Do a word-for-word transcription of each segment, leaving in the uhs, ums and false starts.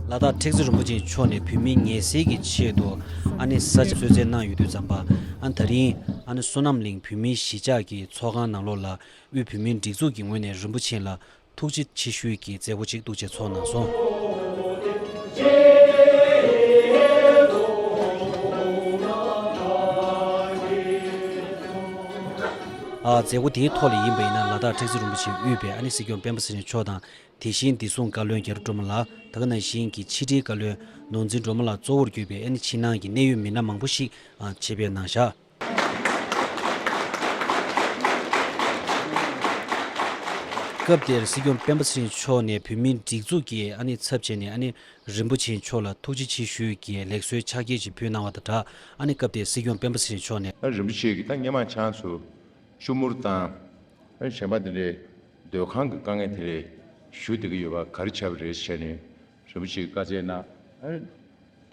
ལ་དྭགས་ཁྲེགས་རྩེ་རིན་པོ་ཆེ་མཆོག་ནས་བོད་མིའི་ངལ་སེལ་གྱི་ཆེད་དུ་ཨ་ནི་ས་ཆ་གསོལ་སྩལ་གནང་ཡོད་དུས་ཙམ་པ། ཨ་ནི་ད་རིང་ཨ་ནི་བསོད་ནམས་གླིང་བོད་མིའི་གཞིས་ཆགས་ཀྱི་ཚོགས་ཁང་ནང་ལོགས་ལ་དབུས་བོད་མིའི་སྒྲིག་འཛུགས་ཀྱི་ངོས་ནས་རིན་པོ་ཆེ་ལ་ཐུགས་རྗེ་ཆེ་ཞུའི་གི་མཛད་སྒོ་ཅིག་འདུག་སེ་ཚོགས་གནང་སོང་། ཨ། མཛད་སྒོ་དེའི་ཐོག་ལ་ཡིན་པ་ཡིན་ན། ལ་དྭགས་ཁྲེགས་རྩེ་རིན་པོ་ཆེ་དབུས་པའི་ཨ་ནི་སྲིད་སྐྱོང་སྤེན་པ་ཚེ་རིང་མཆོག་དང་། དེ་བཞིན་བདེ་སྲུང་བཀའ་བློན་རྒྱ་རི་སྒྲོལ་མ་ལགས། ད་ག་ནང་བཞིན་གྱི་ཕྱི་དྲིལ་བཀའ་བློན་ནོར་འཛིན་སྒྲོལ་མ་ལགས་གཙོ་བོར་གྱུར་པའི་ཨ་ནི་ཕྱི་ནང་གི་གནད་ཡོད་མི་སྣ་མང་པོ་ཞིག་ཨ་ཆེད་ཕེབས་གནང་བཞག་སྐབས་དེར་སྲིད་སྐྱོང་སྤེན་པ་ཚེ་རིང་མཆོག་ནས་བོད་མིའི་སྒྲིག་འཛུགས་ཀྱི་ཨ་ནི་ཚབ་བྱས་ནས་ཨ་ནི་རིན་པོ་ཆེ་མཆོག་ལ་ཐུགས་རྗེ་ཆེ་ཞུའི་གི་ལེགས་གསོལ་ཕྱག་འཁྱེར་ཅིག་ཕུལ་གནང་བ་དང་སྦྲགས། ཨ་ནི་སྐབས་དེར་སྲིད་སྐྱོང་སྤེན་པ་ཚེ་རིང་མཆོག་ནས། ཨ། རིན་པོ་ཆེ་གིས་ད་སྔོན་མ་ཁྱེད་རང་ཚོ་ཆུ་མུར་དང་། ཨ། གཞན་པ་དེ་འདྲའི་སྡོད་ཁང་གི་དཀའ་ངལ་དེ་ལས་ཞུ་བསྡད་ཀྱི་ཡོད་པ་ག་རེ་བྱས་པ་རེད་ཟེར་ནས་རིན་པོ་ཆེ་གིས་བཀའ་སྩལ་གནང་། ཨ།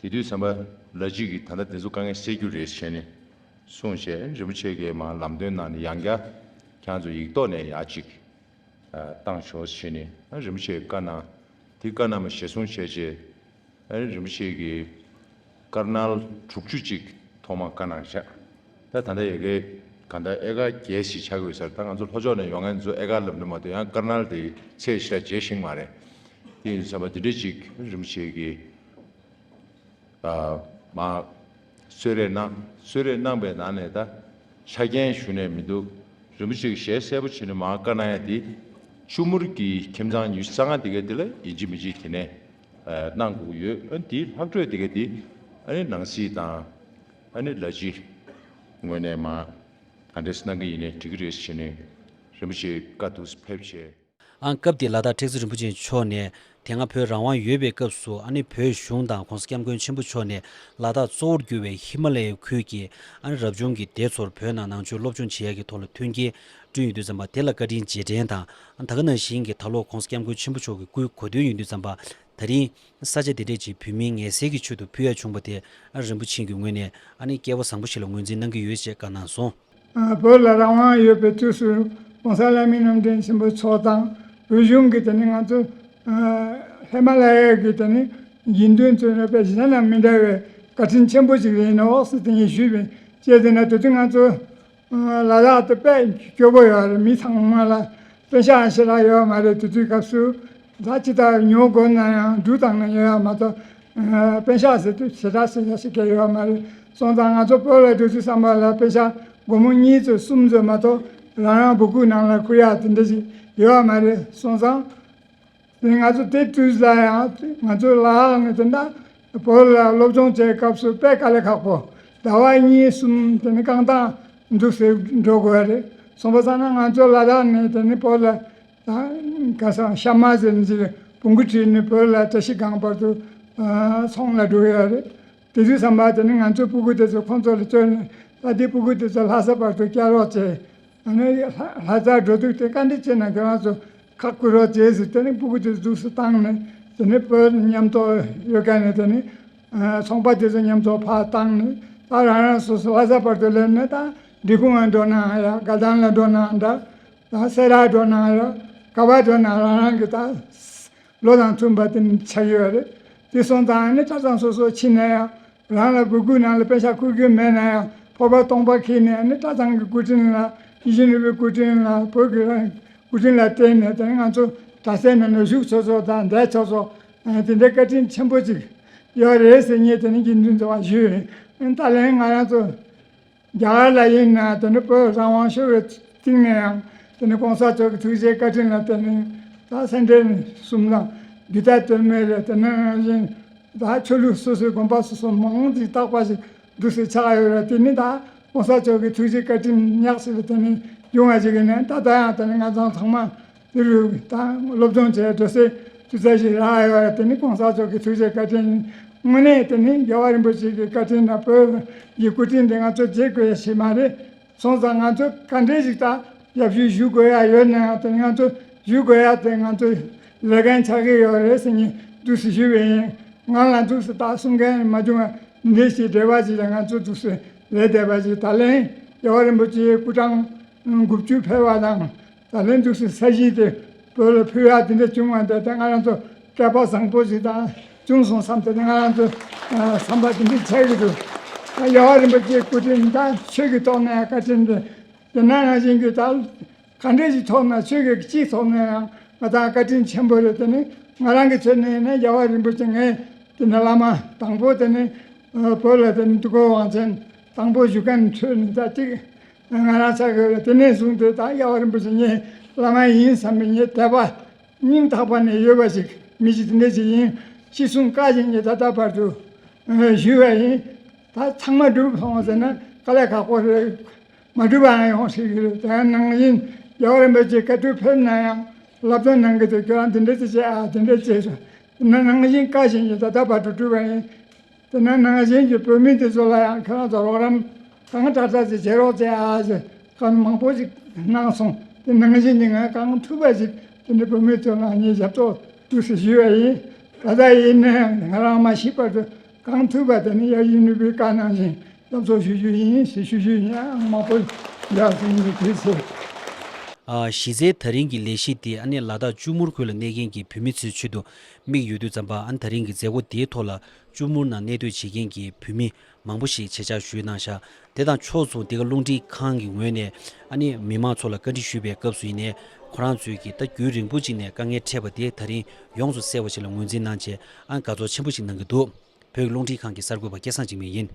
དེ་དུས་ཙམ་པ་ལ་གཅིག་གིས་ད་ལྟ་དེ་ཚོ་དཀའ་ངལ་སེལ་རྒྱུ་རེད་ཟེར་ནས་གསུངས་བྱས། རིན་པོ་ཆེ་གིས་མར་ལམ་སྟོན་གནང་ནས་ཡང་བསྐྱར་ཁྱེད་རང་ཚོ་ཡིག་ཐོག་ནས་ཡར་གཅིག་ཨ། བཏང་ཤོག་ཟེར་ནས། ཨ། རིན་པོ་ཆེས་བཀའ་གནང་། དེ་བཀའ་གནང་བ་གཞིར་བཟུང་བྱས་རྗེས། ཨ། རིན་པོ་ཆེ་གིས་དཀར་ནག་དྲུག་ཅུ་ཅིག་ཐོག་མར་བཀའ་གནང་བཞག་ད་ད་ལྟ་ཡ་གི་གང་ལྟར་ཨེ་ཀར་བརྒྱད་ཞིག་ཆགས་ཀྱི་ཡོད་ས་རེད། ད་ང་ཚོ་ལྷོ་ཕྱོགས་ནས་ཡོང་མཁན་ཚོ་ཨེ་ཀར་ལབ་ནི་མ་གཏོགས་ཡང་དཀར་ནག་དེ་ཚད་ཞེ་དྲག་འཇལ་ཤེས་ཀྱི་མ་རེད། དེ་ཡིན་དུས་ཙམ་པ་དེ་འདྲ་ཅིག་རིན་པོ་ཆེ་གིས། ཨ། མར་གསོལ་རས་གནང་། གསོལ་རས་གནང་བའི་ནང་ནས་ད་ཆ་རྐྱེན་ཞུ་ནས་མི་འདུག་རིན་པོ་ཆེ་གིས་ཞལ་གསལ་པོ་བྱས་ནས་མར་བཀའ་གནང་ཡ་དེ། ཆུ་མུར་གྱི་ཁྱིམ་ཚང་ཉི་ཤུ་རྩ་ལྔ་དེ་ག་དེ་ལ་ཡིན་གཅིག་མིན་གཅིག་དེ་ནས་ཨ་གནང་དགོས་ཀྱི་ཡོད། ཨ། དེའི་ལྷག་འཕྲོས་དེ་ག་དེ་ཨ་ནི་ནང་སྲིད་དང་ཨ་ནི་ལ་སྤྱི་ངོས་ནས་མར་ག་འདྲས་གནང་གི་ཡིན་ནའི་འགྲིག་གི་རེད་ཟེར་ནས་རིན་པོ་ཆེ་བཀའ་འདུག་སེ་ཕེབས་བྱས། ཨང་། སྐབས་དེར་ལ་དྭགས་ཁྲེགས་རྩེ་རིན་པོ་ཆེ་མཆོག་ནས་དེ་སྔ་བོད་རང་དབང་ཡོད་པའི་སྐབས་སུ། ཨ་ནི་བོད་གཞུང་དང་༸གོང་ས་༸སྐྱབས་མགོན་ཆེན་པོ་མཆོག་ནས་ལ་དྭགས་གཙོ་བོར་གྱུར་བའི་ཧི་མ་ལ་ཡའི་ཁུལ་གྱི་ཨ་ནི་རབ་བྱུང་གི་སྡེ་ཚོར་བོད་ནང་ནང་ཆོས་སློབ་སྦྱོང་བྱེད་ཡག་གི་ཐོག་ལ་མཐུན་རྐྱེན་བསྐྲུན་ཡོད་དུས་ཙམ་པ། དེ་ལ་བཀའ་དྲིན་རྗེས་དྲན་དང་། ཨ། ད་ག་ནང་བཞིན་གྱི་ད་ལོ་༸གོང་ས་༸སྐྱབས་མགོན་ཆེན་པོ་མཆོག་གི་སྐུའི་གོ་སྟོན་ཡིན་དུས་ཙམ་པ། ད་རིང་ས་ཆ་དེ་འདྲས་ཀྱི་བོད་མིའི་ངལ་སེལ་གྱི་ཆེད་དུ་ཕུལ་ཡ་བྱུང་བ་དེ། ཨ། རིན་པོ་ཆེ་གི་ངོས་ནས་ཨ་ནི་སྐལ་བ་བཟང་པོ་ཞིག་ལ་ངོས་འཛིན་གནང་གི་ཡོད་ཅེས་བཀའ་གནང་སོང་། ཨ། བོད་ལ་རང་དབང་ཡོད་པའི་དུས་སུ་༸གོང་ས་ལྷ་མིའི་རྣམ་འདྲེན་ཆེན་པོ་མཆོག་དང་བོད་གཞུང་གིས་དེ་ནི་ང་ཚོ། ཨ། ཧི་མ་ལ་ཡའི་གི་དེ་ནི་དགེ་འདུན་ཚོས་ནི་དཔེ་གཞན་དང་མི་འདྲ་བའི་བཀའ་དྲིན་ཆེན་པོ་ཞིག་ཡིན་ནོ་ཟེར་དེ་ངས་ཞུས་པས། བྱས་ཙང་ན་དེ་དུས་ང་ཚོ་ལ་དྭགས་དེ་དཔེ་སྐྱོ་པོ་ཡོད་རེད། མི་ཚང་མ་ལ་པེ་ཤག་ཞེ་དྲག་ཡོད་མ་རེད། དེ་དུས་སྐབས་སུ་ད་ཅི་ལྟར་ཉོ་དགོས་ན་ཡང་འབྲུ་དང་ནི་ཡོད་ཡ་མ་གཏོགས། ཨ། པེ་ཤག་ཟེར་དུས་ཞེ་དྲག་ཟེར་ཡ་ཞིག་ཀྱང་ཡོད་མ་རེད། སོང་ཙང་ང་ཚོ་བོད་ལ་འགྲོ་དུས་ཙམ་པ་ལ་པེ་ཤག་སྒོར་མོ་གཉིས་ཙམ་གསུམ་ཙམ་མ་གཏོགས་རང་རང་སྦུ་གུ་ནང་ལ་ཁུར་ཡ་དེ་འདྲ་ཞིག་ཡོད་མ་རེད། སོང་ཙང་དེ་ང་ཚོ་དེ་དུས་ལ་ཡང་ང་ཚོ་ལ་དྭགས་ནས་དེ་འདྲ་བོད་ལ་སློབ་སྦྱོང་བྱེད་སྐབས་སུ་དཔེ་དཀའ་ལས་ཁག་པོ། ཟླ་བ་གཉིས་གསུམ་དེ་ནི་རྐང་ཐང་འདུག་སེ་འགྲོ་དགོས་རེད། སོང་པ་ཙང་ན་ང་ཚོ་ལ་དྭགས་ནས་དེ་ནི་བོད་ལ། ད་ག་ས་ཤ་མ་ཟེར་ནས་བོང་གུ་ཁྲིད་ནས་བོད་ལ་བཀྲ་ཤིས་སྒང་བར་དུ། ཨ། ཚོང་ལ་འགྲོ་ཡ་རེད། དེ་དུས་ཙམ་པ་དེ་ནི་ང་ཚོའི་སྤུ་གུ་དེ་ཚོ་ཁོང་ཚོ་ལ་བཅོལ་ནས། ད་དེ་སྤུ་གུ་དེ་ཚོ་ལྷ་ས་བར་དུ་བསྐྱལ་རོགས་བྱས། ཨ་ནི་ལྷ་ལྷ་སར་འགྲོ་དུས་དེ་ག་འདྲ་བྱས་ན་ཁྱེད་རང་ཚོ་ཁག་ཁུར་རོགས་བྱས་ཟེར། དེ་ནི་སྤུ་གུ་དེ་ཚོ་འདུག་སེ་བཏང་ནས། དེ་ནི་བོད་མཉམ་དུ་ཡོད་མཁན་ནས་དེ་ནི། ཨ། ཚོང་པ་དེ་ཚོ་མཉམ་དུ་ཕར་བཏང་ནས། ད་རང་རང་སོ་སོ་ལྷ་ས་བར་དུ་སླེབས་ནས། ད་འབྲས་སྤུངས་ལ་འགྲོ་ན་ཡང་འདྲ། དགའ་ལྡན་ལ་འགྲོ་ན་འདྲ། ད་སེ་ར་འགྲོ་ན་འདྲ། ག་པར་འགྲོ་ན་རང་རང་གི་ད་བློ་དང་མཐུན་པ་དེ་ཆགས་ཡོད་རེད། དེ་སོང་ཙང་ནི་གྲྭ་ཚང་སོ་སོ་ཕྱིན་ན་ཡང་། རང་ལ་སྦུ་གུ་ནང་ལ་པེ་ཤག་ཁུར་གྱི་མེད་ན་ཡང་། ཕོར་པ་སྟོང་པ་ཁྱེར་ནས་ནི་གྲྭ་ཚང་གི་སྐུ་དྲིན་ལ། ཡིད་བཞིན་ནོར་བུའི་སྐུ་དྲིན་ལ། བོད་ཀྱི་རང་སྐུ་དྲིན་ལ་བརྟེན་ནས་དེ་ནི་ང་ཚོ་གྲྭ་སའི་ནང་ནས་བཞུགས་ཆོག་ཆོག་དང་བསྡད་ཆོག་ཆོག་དེ་འདྲའི་བཀའ་དྲིན་ཆེན་པོ་ཅིག་ཡོད་རེད་ཟེར། ངས་དེ་ནི་དགེ་འདུན་ཚོ་ལ་ཞུས། ད་ལན་ང་རང་ཚོ་རྒྱ་གར་ལ་ཡིན་ན་དེ་ནི་བོད་རང་དབང་ཤོར་བའི་སྟེང་ནས་ཡང་། དེ་ནི་གོང་ས་མཆོག་གི་ཐུགས་རྗེ་བཀའ་དྲིན་ལ་བརྟེན་ནས། ད་སེ་འབྲས་གསུམ་དང་གདུགས་དཀར་སྟོད་སྨད་རེད། དེ་ནང་བཞིན་ད་ཆོས་ལུགས་སོ་སོའི་དགོན་པ་སོ་སོ་མང་ཅིག་རྟག་པ་ཞིག་འདུག་སེ་ཆགས་ཡོད་རེད། དེ་ནི་ད་གོང་ས་མཆོག་གི་ཐུགས་རྗེ་བཀའ་དྲིན་ཉག་གཅིག་ལ་བརྟེན་ནས་བྱུང་བ་ཞིག་ཡིན་ནའང་། ད་ལྟ་ཡང་དེ་ནི་ང་ཚོ་ཚང་མ་དེ་རུ་ད་སློབ་སྦྱོང་བྱས་འགྲོ་སའི་དུས་ཚོད་ཞིག་རག་ཡོད་རེད། དེ་ནི་གོང་ས་མཆོག་གི་ཐུགས་རྗེ་བཀའ་དྲིན། དངོས་གནས་དེ་ནི་རྒྱལ་བ་རིན་པོ་ཆེ་གི་བཀའ་དྲིན་དང་བོད་ཀྱི་སྐུ་དྲིན་དེ་ང་ཚོ་བརྗེད་དགོས་ཡ་ཞིག་མ་རེད། སོང་ཙང་ང་ཚོ་ག་འདྲས་ཞིག་ད་ཡག་ཤོས་ཞུ་དགོས་ཡ་ཡོད་ན་ཡང་། དེ་ང་ཚོ་ཞུ་དགོས་ཡ་དེ་ང་ཚོ་ལས་འགན་ཆགས་ཀྱི་ཡོད་རེད་ཟེར་ནས་འདུག་སེ་ཞུས་པ་ཡིན། ང་ལ་འདུག་སེ་ད་གསུང་མཁན་མ་བྱུང་བ་འདི་འདྲས་ཞིག་འབྲེལ་བ་ཞིག་ལ་ང་ཚོ་འདུག་སེ་ལས་བསྡད་པ་ཞིག་ད་ལན་རྒྱལ་བ་རིན་པོ་ཆེའི་སྐུ་འཕྲེང་དགུ་བཅུ་ཕེབས་པ་དང་། ད་ལན་འདུག་སེ་ས་གཞི་དེ་བོད་ལ་ཕུལ་ཡ་དེ་འདྲ་བྱུང་བ་འདི་ད་ང་རང་ཚོ་སྐལ་པ་བཟང་པོ་ཞིག་དང་ བྱུང་སོང་བསམ་སྟེ་ང་རང་ཚོ་བསམ་པ་དེ་འདྲ་འཆར་གྱི་འདུག་ད་རྒྱལ་བ་རིན་པོ་ཆེའི་སྐུ་དྲིན་ད་ཆོས་ཀྱི་ཐོག་ནས་བཀའ་དྲིན་དེ་དེ་ན་ནང་བཞིན་གྱི་ད་ག་འདྲས་ཀྱི་ཐོག་ན་ཆོས་ཀྱི་སྤྱིའི་ཐོག་ནས་ཡང་ང་ད་བཀའ་དྲིན་ཆེན་པོ་རེད། དེ་ནི་ང་རང་གི་ཚོད་ནས་ནི་རྒྱལ་བ་རིན་པོ་ཆེ་ངས་དེ་ནི་བླ་མ་དང་པོ་དེ་ནི་བོད་ལ་དེ་ནི་འདུ་ཁང་དབང་ཆེན་དང་པོ་བཞུགས་མཁན་ཚོད་ནི་ད་ཅིག་ང་རང་ཚ་གི་དེ་ནས་བཟུང་སྟེ་ད་རྒྱལ་བ་རིན་པོ་ཆེ་ངའི་བླ་མ་ཡིན་བསམ་པའི་ངའི་དད་པ་སྙིང་ཐག་པ་ནས་ཡོད་པ་ཞིག་མི་ཞིག་དེ་འདྲ་ཞིག་ཡིན། ཤི་གསོན་བཀའ་བཞིན་གྱི་ད་ལྟ་བར་དུ་ཞུས་པ་ཡིན། ད་ཚང་མ་འགྲུབ་སོང་ཟེར་ན་དཀའ་ལས་ཁག་པོ་རེད། མ་འགྲུབ་པའང་ཡོང་སྲིད་ཀྱི་རེད། དེ་ནང་བཞིན་རྒྱལ་བ་རིན་པོ་ཆེ་བཀའ་འཁྲོལ་ཕེབས་ན་ཡང་བསླབ་སྟོན་གནང་གི་འདུག་ཁྱོད་རང་འདི་འདྲ་ཅིག་བྱེད་ཨ་འདི་འདྲ་བྱེད་ཟེར། དེ་ནང་བཞིན་བཀའ་བཞིན་གྱི་ད་ལྟ་བར་དུ་འགྲུབ་པ་ཡིན། དེ་ནས་ནང་བཞིན་གྱི་བོད་མི་དེ་ཚོ་ལ་ཡང་ཁྱེད་རང་ཚོ་རོགས་རམ་གང་དྲག་དྲག་ཅིག་བྱེད་རོགས་བྱེད་ཨ་ཟེར་བཀའ་མང་པོ་ཞིག་གནང་སོང་། དེ་ནང་བཞིན་གྱི་ང་གང་ཐུབ་པ་ཞིག་དེ་འདྲ་བོད་མི་ཚོ་ལ་ངས་ཞབས་ཏོག་ཏུ་ཞུས་པ་ཡིན། ད་ལྟ་ཡིན་ན་ཡང་ང་རང་མ་ཤི་བར་དུ་གང་ཐུབ་པ་དེ་ནི་ཡ་ཡིན་ནུས་པའི་བཀའ་གནང་བཞིན་ཞབས་ཏོག་ཞུ་རྒྱུ་ཡིན་ཞེས་ཞུ་རྒྱུ་ཡིན། ཨང་མང་པོ་ཡག་ཟིན་ནས་དུས་ཚོད། ཨ། གཞི་རྩའི་ད་རིང་གི་ལས་གཞི་དེ་ཨ་ནི་ལ་དྭགས་ཅུ་མུར་ཁུལ་ལ་གནས་མཁན་གྱི་བོད་མི་ཚོའི་ཆེད་དུ་དམིགས་ཡོད་དུས་ཙམ་པ། ཨ་ནི་ད་རིང་གི་མཛད་སྒོ་དེའི་ཐོག་ལ་ཅུ་མུར་ནང་གནས་སྡོད་བྱེད་མཁན་གྱི་བོད་མི་མང་པོ་ཞིག་ཆེད་བཅར་ཞུས་གནང་ཤག་དེ་དང་ཕྱོགས་མཚུངས་དེ་ག་རླུང་འཕྲིན་ཁང་གི་ངོས་ནས་ཨ་ནི་མི་མང་ཚོ་ལ་བཀའ་འདྲི་ཞུས་པའི་སྐབས་སུ་ཡིན་ནའི་ཁོ་རང་ཚོས་ཀྱིས་ད་རྒྱུན་རིང་པོ་ཅིག་ནས་དཀའ་ངལ་འཕྲད་པ་དེ་ད་རིང་ཡོངས་སུ་སེལ་བ་ཞིག་ལ་ངོས་འཛིན་གནང་བྱས། ཨ་ནི་དགའ་ཚོར་ཆེན་པོ་ཞིག་གནང་གི་འདུག་བོད་ཀྱི་རླུང་འཕྲིན་ཁང་གི་གསར་འགོད་པ་སྐལ་བཟང་འཇིགས་མེད་ཡིན།